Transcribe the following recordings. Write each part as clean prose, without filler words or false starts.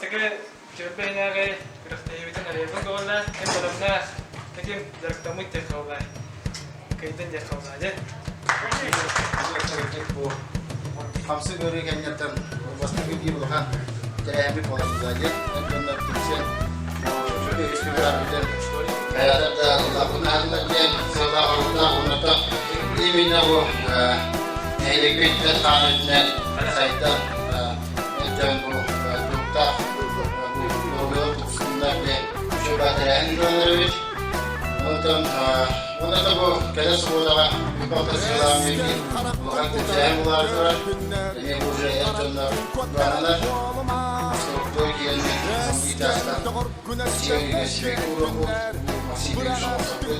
бастакы түөлбэ иһинээҕи күрэхтэһиибитин арыйарбын көҕүллээх, ким бэлэмнээх, ким дьарыктаммыт диэн хааллаа. Кыйдын диэн хааллаа дьэ. Бу хамсык ыарыы кэнниттэн бастакы биир улахан тэрээһиммит буолар диэн дьоннор түмсэн хайаатар да улахан аһыллар диэн сыаллаах оруктаах уонна именно бу нэһилиэкпит хаан өттүнэн сайдан дьон бу туруктаах доруобуйалар тупсуннар диэн үчүгэй тэрээһин ыытан эрэбит. Онтон уонна да бу кэлэр субуотаҕа Үпалта сыалаан биэрии улахан түмсээһин буолаары турар. Эмиэ бу уже эр дьоннор турааннар Сороктой киэннэ Итаастан Сиэргэ сибэкки уруокпут, Максим Ильич Оҥосоппут,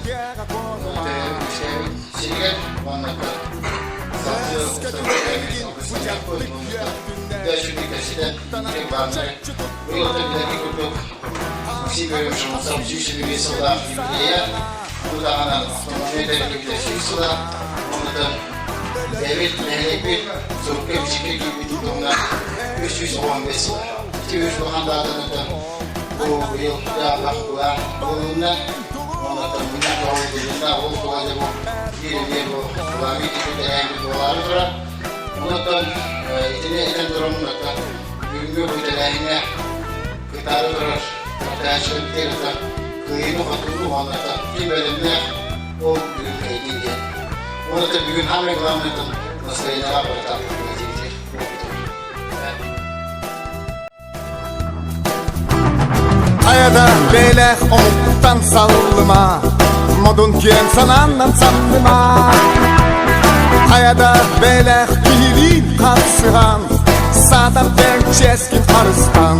үксээбит сиригэр уонна Максим Ильич 125 сыллаах юбилейа, бу даҕаны автомобиль тэриллибитэ 100 сыла, оннуттан бэйэбит нэһилиэкпит сурукка бичиккэ киирбитин туһунан 315 сыла. Ити үс улахан даатаныттан бу быйыл дьааллах былаан ылынна, оннуттан мунньах тоҕо ол туһа бу биир эмиэ бу былааны тэрээһиммит буолаары турар. Оннуттан итини этэн туран бүгүҥҥү бу тэрээһиҥҥэ кытаары турар тэрээччилэрбитигэр кыайыыны-хотууну уонна ким бэлэмнээх ол бүгүн кыайдын диэн. Уонна бүгүн самый главный настроениеҕа барыта Хайада бээлээх омуктан саллыма, модун киэн санааннан самныма. Хайада бээлээх киһилиин харсыһан, саатар дэҥ чиэскин харыстан.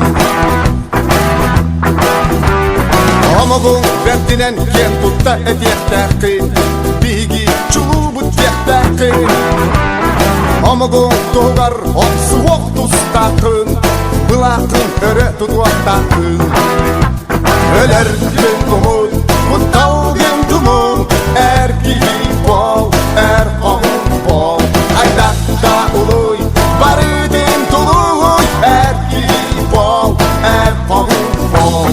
Омугуҥ бэрдинэн киэн тутта этиэхтээххин, биһиги чулуубут диэхтээххин. Омугуҥ туһугар охсуһуох тустааххын, былааххын өрө тутуохтааххын. Өлөргүн тумун, кутталгын тумун, эр киһи буол, эр хоһун буол. Хайдах да улуй, барытын тулуй, эр киһи буол, эр хоһун буол.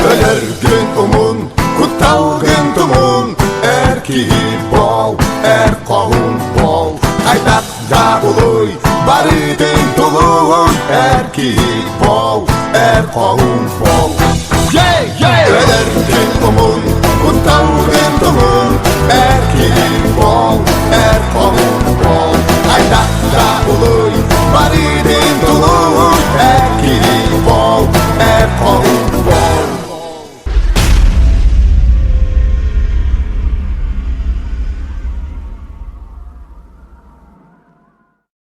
Өлөргүн умун, кутталгын тумун, эр киһи буол, эр хоһун буол. Хайдах да улуй, барытын тулуй, эр киһи буол, эр хоһун буол. Ей, ей!